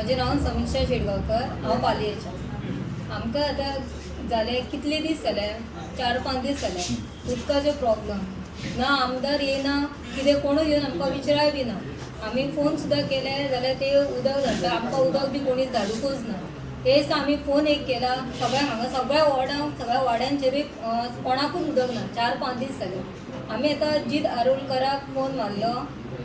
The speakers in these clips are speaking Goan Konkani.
म्हजें नांव समिक्षा शेटगांवकर, हांव पालयेच्या. आमकां आतां जाले कितले दीस जाले, 4-5 दीस जाले उदकाचो प्रॉब्लम ना, आमदार येयना, कितें कोणूय येवन आमकां विचाराय बी ना. आमी फोन सुद्दां केले जाल्यार ते उदक धाडटा, आमकां उदक बी कोणीच धाडूंकच ना. तेच आमी फोन एक केला सगळ्यांक, हांगा सगळ्या वॉर्डांक, सगळ्या वाड्यांचेरूय कोणाकूच उदक ना. 4-5 दीस जाले. आमी आतां जीत आरोलकराक फोन मारलो,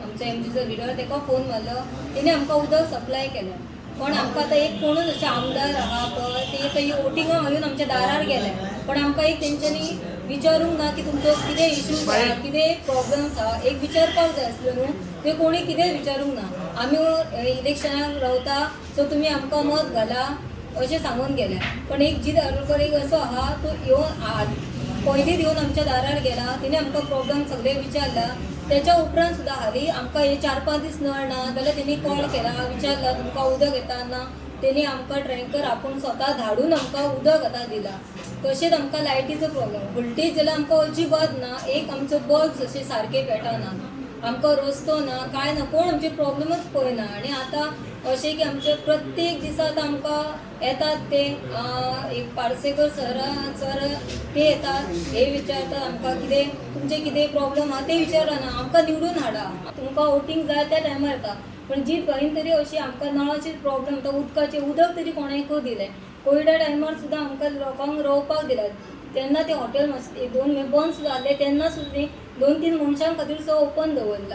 आमच्या एमजीचो लिडर, ताका फोन मारलो, तेणी आमकां उदक सप्लाय केलें. पण आमकां आतां एक कोणूच अशें आमदार आहा पळय ते थंय वोटिंगाक येवन आमच्या दारार गेले, पण आमकां एक तेंच्यांनी विचारूंक ना की तुमचो कितें इश्यूज आहा, कितें प्रॉब्लम्स आहा, एक विचारपाक जाय आसलें न्हू. ते कोणी कितें विचारूंक ना. आमी इलेक्शनाक रावता सो तुमी आमकां मत घाला अशें सांगून गेले. पण एक जीत आरोलकर एक असो आहा, तो येवन पयलींच येवन आमच्या दारार गेला, तिणें आमकां प्रॉब्लम सगळे विचारला. त्याच्या उपरांत सुद्दां हालीं आमकां हे 4-5 दीस नळ ना जाल्यार तेणी कॉल केला, विचारला तुमकां उदक येता ना, तेणी आमकां ट्रँकर आपूण स्वता धाडून आमकां उदक आतां दिला. तशेंच आमकां लायटीचो प्रॉब्लम, वोल्टेज जाल्यार आमकां अजिबात ना, एक आमचो बल्ब अशे सारके पेटना, आमकां रस्तो ना, कांय ना, कोण आमचे प्रॉब्लमच पळयना. आनी आतां अशें की आमचे प्रत्येक दिसा आतां आमकां येतात ते एक पार्सेकर सर ते येतात, हे विचारतात आमकां कितें तुमचे कितें प्रॉब्लम आहा ते विचारना, आमकां निवडून हाडा, तुमकां वोटींग जाय त्या टायमार येता. पण जीत भाईन तरी अशी आमकां नळाचे प्रॉब्लम, तो उदकाचे उदक तरी कोणाकूय दिलें. कोविडा टायमार सुद्दां आमकां लोकांक रावपाक दिलें, तेन्ना ते हॉटेल मातशें 2 म्हयने बंद सुद्दां जाल्लें, तेन्ना सुद्दां 2-3 मनशां खातीर सुद्दां ओपन दवरलां.